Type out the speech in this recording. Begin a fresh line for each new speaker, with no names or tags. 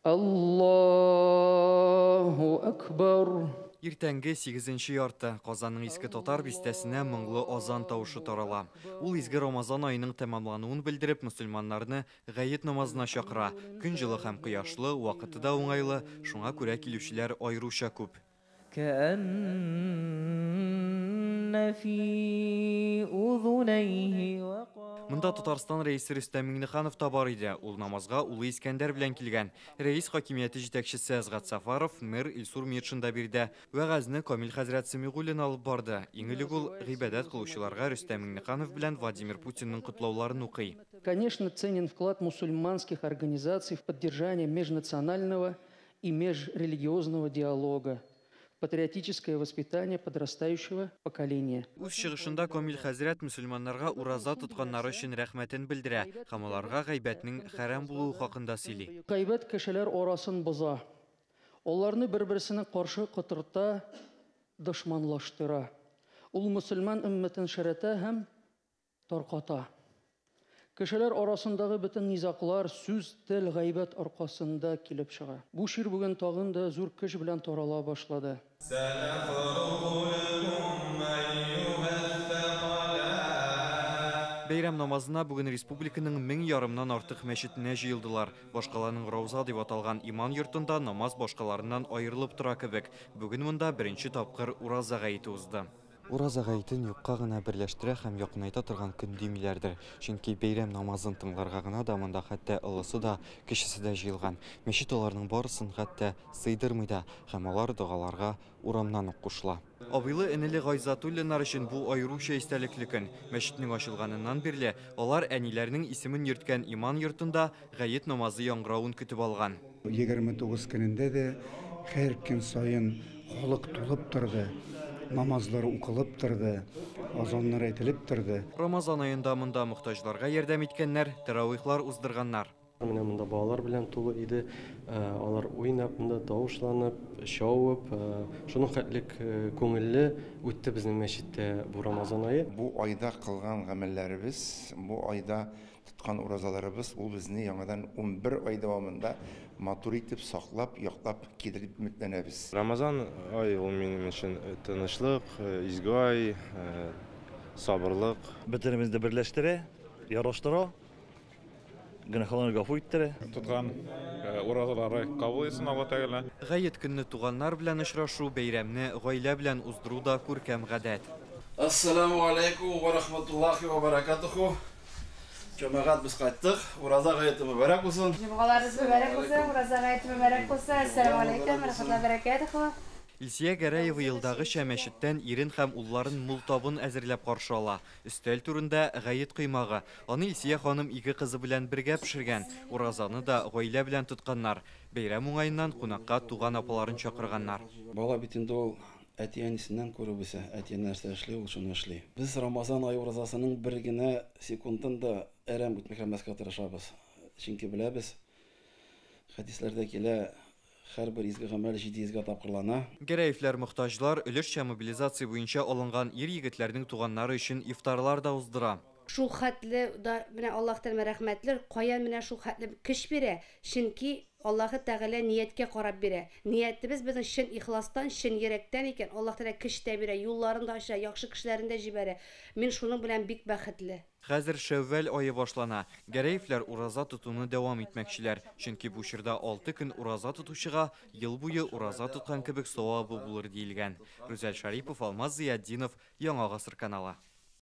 Аллаһу акбар.
Иртәнге сигезенче ярты. Казанның Иске Татар бистәсенә моңлы азан тавышы тарала. Ул изге Рамазан аеның тәмамлануын белдереп, мөселманнарны гает намазына чакыра. Көн җылы һәм кояшлы, вакыты да уңайлы, шуңа күрә килүчеләр аеруча күп. Монда Татарстан Рәисе Рөстәм Миңнеханов та бар иде. Ул намазга улы Искәндәр белән килгән. Рәис хакимияте җитәкчесе Әсгать Сафаров, мэр Илсур Метшин да биредә. Вәгазьне Камил хәзрәт Сәмигуллин алып барды. Иң элек ул гыйбадәт кылучыларга Рөстәм Миңнеханов белән Владимир Путинның котлауларын укый.
Конечно, ценен вклад мусульманских организаций в поддержание межнационального и межрелигиозного диалога, патриотическое воспитание подрастающего поколения.
Үз чыгышында Камил хәзрәт мөселманнарга ураза тотканнары өчен рәхмәтен белдерә һәм аларга гайбәтнең хәрам булуы хакында сөйли.
Гайбәт кешеләр арасын боза. Аларны бер-берсенә каршы котырта, дошманлаштыра. Ул мөселман өммәтен шәрәтә һәм тарката. Кешеләр арасындагы бөтен низаклар сүз, тел, гайбәт аркасында килеп чыга. Бу чир бүген тагын да зур көч белән тарала башлады.
Бәйрәм намазына бүген республиканың мең ярымнан артык мәчетенә җыелдылар. Башкаланың Рауза дип аталган иман йортында намаз башкаларыннан аерылып тора кебек. Бүген монда беренче тапкыр ураза гаете узды. Ураза гаетен юкка гына берләштерә һәм якынайта торган көн димиләрдер. Чөнки бәйрәм намазын тыңларга гына да монда хәтта олысы да, кечесе дә җыелган. Мәчет аларның барысын хәтта сыйдырмый да, һәм алар догаларга урамнан ук кушыла. Абыйлы энеле Гайзатуллиннар өчен бу аеруча истәлекле көн. Мәчетнең ачылганыннан бирле алар әниләренең исемен йөрткән иман йортында гает намазы яңгыравын көтеп алган.
29 көнендә дә һәр көн саен халык тулып торды. Намазлар укылып торды, азаннар әйтелеп торды.
Рамазан аенда монда мохтаҗларга ярдәм иткәннәр, тәравихлар уздырганнар.
Менә монда балалар белән тулы иде. Алар уйнап, монда тавышланып, шауып, шуның хәтлек күңелле үтте безнең мәчеттә бу Рамазан ае.
Бу айда кылган гамәлләребез, бу айда тоткан уразаларыбыз, ул безне яңадан 11 ай дәвамында матур итеп саклап, яклап килер дип өметләнәбез.
Рамазан ай ул минем өчен тынычлык, изге ай, сабырлык.
Бөтенебезне дә берләштерә, яраштыра, гөнаһларны гафу иттерә.
Тоткан уразалары кабул итсен Алла Тәгалә.
Гает көнне туганнар белән очрашу, бәйрәмне гаилә белән уздыру да күркәм гадәт.
Ассаламу алейкум ва рахматуллахи ва баракатуху. Җәмәгать, без кайттык. Ураза гаете мөбарәк булсын.
Җомгаларыбыз мөбарәк булсын, ураза гаете мөбарәк булсын. Ассаламу алейкум ва рахматуллахи ва баракатуху.
Илсия Гәрәева елдагыча мәчеттән ирен һәм улларын мул табын әзерләп каршы ала. Өстәл түрендә гает коймагы. Аны Илсия ханым ике кызы белән бергә пешергән. Уразаны да гаилә белән тотканнар. Бәйрәм уңаеннан кунакка туган апаларын чакырганнар.
Бала бит инде ул әти-әнисеннән күреп үсә. Әти нәрсә эшли, ул шуны эшли. Без Рамазан ае уразасының бер генә секундын да әрәм үтмәскә тырышабыз. Чөнки беләбез, хәдисләрдә килә, һәрбер изге гамәл 700 тапкырлана.
Гәрәевләр мохтаҗлар өлешчә мобилизация буенча алынган ир-егетләрнең туганнары өчен ифтарлар да уздыра.
Шул хәтле да менә Аллаһ Тәгалә рәхмәтле, каян менә шул хәтле көч бирә? Чөнки Аллаһ Тәгалә нияткә карап бирә. Ниятебез безнең чын ихластан, чын йөрәктән икән, Аллаһ Тәгалә көч тә бирә, юлларын да ача, яхшы кешеләрен дә җибәрә. Мин шуның белән бик бәхетле.
Хәзер Шәүвәл ае башлана. Гәрәевләр ураза тотуны дәвам итмәкчеләр. Чөнки бу чорда 6 көн ураза тотучыга ел буе ураза тоткан кебек савабы булыр диелгән. Рүзәл Шарипов, Алмаз Зыятдинов, Яңа Гасыр каналы.